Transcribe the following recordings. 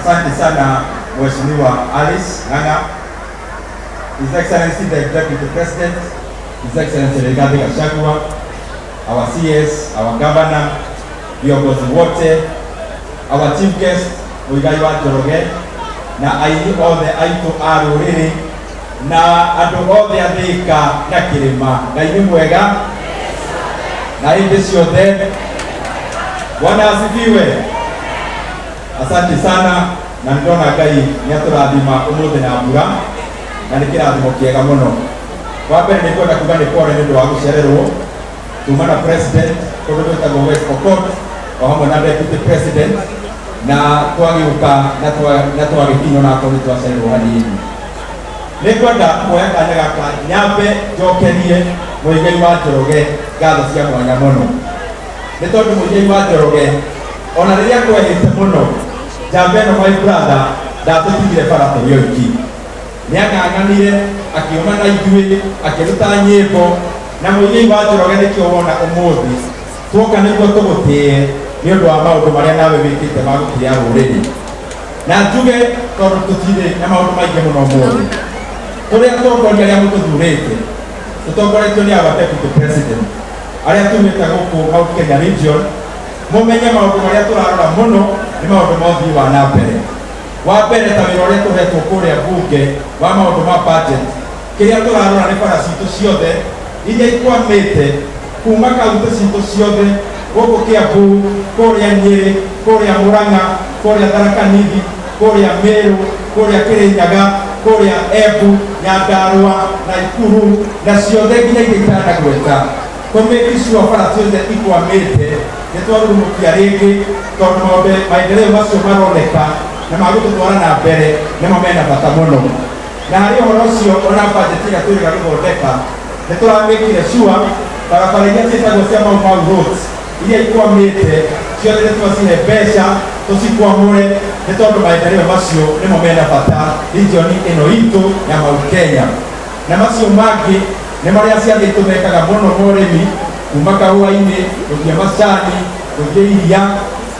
Asante sana, Mheshimiwa Alice Ng'ang'a. His Excellency the Deputy President, His Excellency Rigathi Gachagua, our CS, our Governor, viongozi wote, our chief guest Muigai wa Njoroge na aini othe aitũ a rũrĩrĩ na andũ othe a Thĩka na kĩrĩma. Ngai nĩ mwega na hĩndĩ ciothe. Bwana asifiwe. Asante sana, na nĩndona Ngai nĩ atũrathima ũmũthĩ na mbura, na nĩ kĩrathimo kĩega mũno. Wa mbere nĩ kwenda kuga nĩ pole nĩ ũndũ wa gũcererwo. Tuma na president kũndũ gwĩtagwo West Pokot o hamwe na deputy president, na twagĩũka na twagĩkinya onakorwo nĩ twacererwo hanini. Nĩ ngwenda kuoya kanya gaka nyambe njokerie Muigai wa Njoroge ngatho cia mwanya mũno, nĩ tondũ Muigai wa Njoroge ona rĩrĩa kwehĩte mũno, njamba ĩno, my brother, ndatũtigire bara tũrĩ oiki. Nĩ ang'ang'anire akiuma na ithuĩ akĩruta nyĩmbo, na Muigai wa Njoroge nĩkĩo wona ũmũthĩ tuoka nĩguo tũgũtĩe nĩ ũndũ wa maũndũ marĩa nawe wĩkĩte ma gũtĩĩa rũrĩrĩ. Na njuge tondũ tũtirĩ na maũndũ maingĩ mũno ũmũthĩ, tũrĩ atongoria arĩa mũtũthurĩte, tũtongoretio nĩ our deputy president, arĩa tumĩte gũkũ Mount Kenya region, mũmenye maũndũ marĩa tũrarora mũno nĩ maũndũ ma ũthii wa na mbere. Wa mbere, ta wĩra ũrĩa tũhetwo kũrĩa bunge wa maũndũ ma budget, kĩrĩa tũrarora nĩ bara citũ ciothe iria ikwamĩte kuma kaunti citũ ciothe gũkũ Kiambu, kũrĩa Nyĩrĩ, kũrĩa Murang'a, kũrĩa Tharaka Nithi, kũrĩa Meru, kũrĩa Kĩrĩnyaga, kũrĩa Embu, Nyandarua, Naikuru na ciothe nginya iria itanagweta. Tũmake sure bara ciothe ikwamĩte nĩ twarurumũkia rĩngĩ, tondũ maũndũ maendeleo macio maroneka na magũtũtwara na mbere nĩmo mena bata mũno. Na harĩ ũhoro ũcio, ona budget ĩrĩa twĩrĩga gũthondeka, nĩ tũramĩkire sure barabara iria ciĩtagwo cia Mau Mau roads iria ikwamĩte ciothe nĩ twacihe mbeca tũcikwamũre, nĩ tondũ maendeleo macio nĩmo mena bata region ĩno itũ ya Mount Kenya. Na macio mangĩ nĩ marĩa ciathĩ itũ mekaga mũno, mũrĩmi kuma kahũa-inĩ gũthiĩ macani, gũthiĩ iria,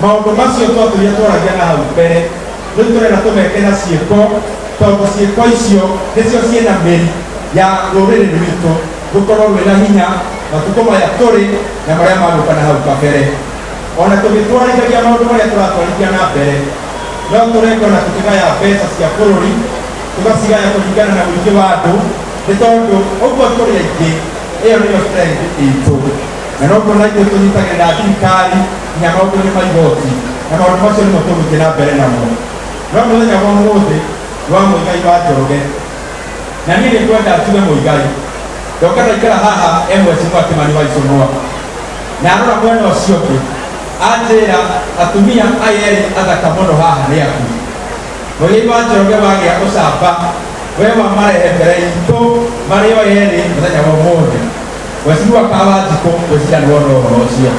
maũndũ macio twatũire twaragia na hau mbere, rĩu tũrenda tũmeke na ciĩko, tondũ ciĩko icio nĩcio ciĩna mĩri ya rũrĩrĩ rwitũ rũkorwo rwĩna hinya matukũ maya tũrĩ na marĩa magũka na hau kabere. Ona tũgĩtwarithagia maũndũ marĩa tũratwarithia na mbere, no tũreka ona tũkĩgaya mbeca cia bũrũri, tũgacigaya kũringana na mũingĩ wa andũ, nĩ tondũ ũguo tũrĩ aingĩ, ĩyo nĩyo strength itũ, na noguo na ithuĩ tũnyitagĩrĩra thirikari nginya maũndũ-inĩ ma igoti, na maũndũ macio nĩmo tũgũthiĩ na mbere namo. No mũthenya wa ũmũthĩ nĩ wa Mũigai wa Njoroge, na niĩ nĩ ngwenda njuge Mũigai ndoka ndaikara haha e Mheshimiwa Kimani wa Ichung'wa, na arora mwena ũcio ũngĩ anjĩra atumia aya erĩ athaka mũno haha nĩ aku. Mũigai wa Njoroge, wagĩa ũcamba we wamarehe mbere itũ marĩ o erĩ mũthenya wa ũmũthĩ. Mheshimiwa Kawanjikũ, ngwĩciria nĩ wona ũhoro ũcio.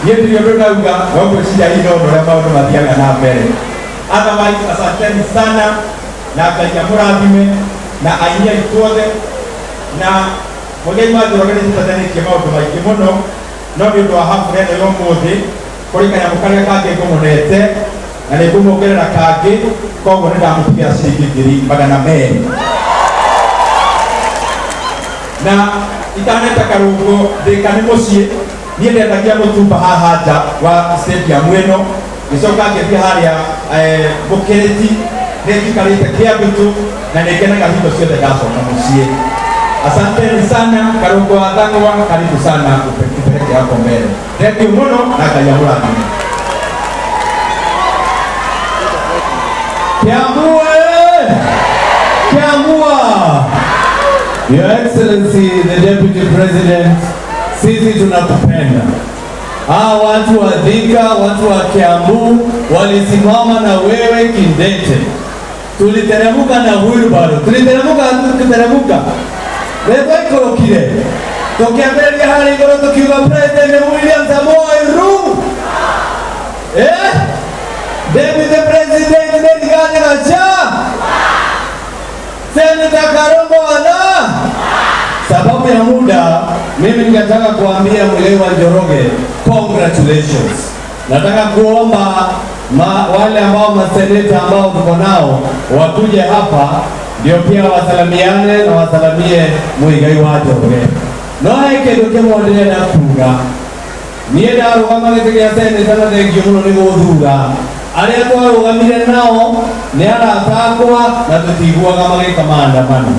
Niĩ ndirĩ ũndũ ndauga, no ngwĩciria hihi ndona ũrĩa maũndũ mathiaga na mbere. Otherwise, asanteni sana na Ngai amũrathime na aini aitũ othe. Na Mũigai wa Njoroge, nĩ tũtetanĩtie maũndũ maingĩ mũno, no nĩ ũndũ wa hafla ĩno ya ũmũthĩ, kũrĩ kanyamũ karĩa kangĩ ngũmũnete na nĩ ngũmuongerera kangĩ, koguo nĩ ndamũtigĩra ciringi 200,000. Na itaneta karũngo, Thĩka nĩ mũciĩ. Niĩ ndendagia mũtumba haha nja wa stadium ĩno, ngĩcoka ngĩthiĩ harĩa Mũkĩrĩti. Nĩ njikarĩte Kĩambitu na nĩ ngenaga hingo ciothe ndacoka mũciĩ. Asanteni sana. Karũngo wa Thang'wa, karibu sana, upeleke hapo mbele. Thank you mũno na Ngai amũrathime. Kiambu eh! Kiambua! Your Excellency the Deputy President, sisi tunakupenda. Hawa watu wa Thika, watu wa Kiambu walisimama na wewe kindete. Tuliteremka na wheelbarrow, tuliteremka, tukiteremka. Nĩtwaikorokire tukiambĩrĩria harĩa igũrũ tukiuga President William Samoei Ruto, eh? Deputy President Rigathi Gachagua, Senator Karungo Wala. Sababu ya muda, mimi ningetaka kuambia Muigai wa Njoroge, congratulations. Nataka kuomba wale ambao maseneta ambao tuko nao wakuje hapa ndio pia wasalamiane na wasalamie Muigai wa Njoroge. No he kĩndũ kĩmwe ndĩrenda kuga. Niĩ ndarũgama gĩtĩ gĩa seneta, na thengiũ mũno nĩ gũthura. Arĩa twarũgamire nao nĩ arata akwa na tũtiguaga magĩka maandamano.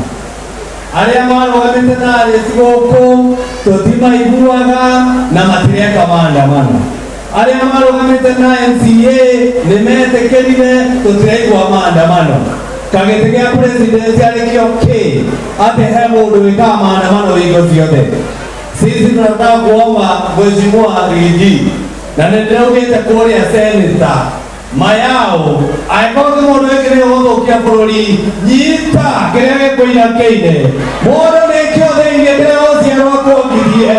Arĩa marũgamĩte na Alice gũkũ tũtimaiguaga na matireka maandamano. Arĩa marũgamĩte na MCA nĩ metĩkĩrire, tũtiraigua maandamano. Kagĩtĩ gĩa president arĩ kĩo kĩ atĩ he mũndũ wĩkaga maandamano hingo ciothe? Sisi tunataka kuomba Mheshimiwa Riggy, na nĩ ndĩraugĩte kũrĩa senator mayao, angĩkorwo nĩ mũndũ wĩkĩ nĩ ũgũthũkia bũrũri, nyita kĩrĩa gĩkũira kĩine. Mũndũ nĩkĩo thĩinĩ kĩrĩa gũciarwo kuongithie.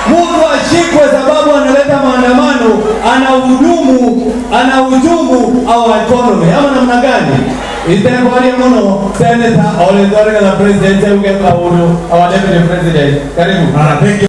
Mtu ashikwe sababu analeta maandamano, anahujumu anahujumu our economy ama namna gani? Itekwaria muno, Senator Ole Doriga, the president auge kaundu, our deputy president, karibu. Thank you.